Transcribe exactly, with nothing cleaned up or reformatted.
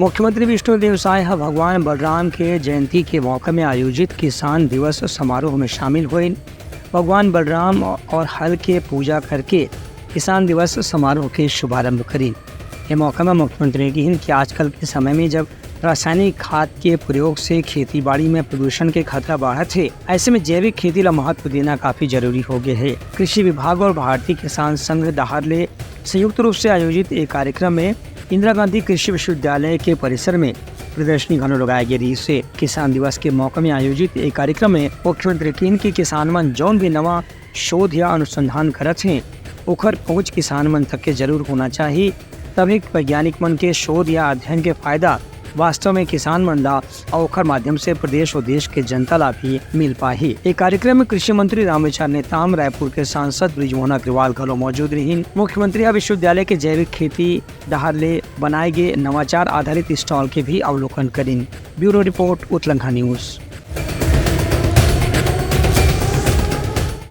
मुख्यमंत्री विष्णुदेव साय ह भगवान बलराम के जयंती के मौका में आयोजित किसान दिवस समारोह में शामिल होइन। भगवान बलराम और हल के पूजा करके किसान दिवस समारोह के शुभारंभ करिन। ये मौका में मुख्यमंत्री ने किहिन कि आजकल के समय में जब रासायनिक खाद के प्रयोग से खेती बाड़ी में प्रदूषण के खतरा बढ़त हे, ऐसे में जैविक खेती ला महत्व देना काफी जरूरी हो गए हे। कृषि विभाग और भारतीय किसान संघ डहार ले संयुक्त रूप से आयोजित एक कार्यक्रम में इंदिरा गांधी कृषि विश्वविद्यालय के परिसर में प्रदर्शनी घलो लगाए गे रहिस हे। किसान दिवस के मौका में आयोजित एक कार्यक्रम में मुख्यमंत्री किहिन कि किसान मन जौन भी नवा शोध या अनुसंधान करत हे, ओखर पहुंच किसान मन तक के जरूर होना चाहिए, तभी वैज्ञानिक मन के शोध या अध्ययन के फायदा वास्तव में किसान मन ला और ओखर माध्यम से प्रदेश और देश के जनता ला भी मिल पाही। एक कार्यक्रम में कृषि मंत्री रामविचार नेताम, रायपुर के सांसद बृजमोहन अग्रवाल घलो मौजूद रहिन। मुख्यमंत्री ह विश्वविद्यालय के जैविक खेती डहार ले बनाए गे नवाचार आधारित स्टॉल के भी अवलोकन करिन। ब्यूरो रिपोर्ट, उतलंघा न्यूज।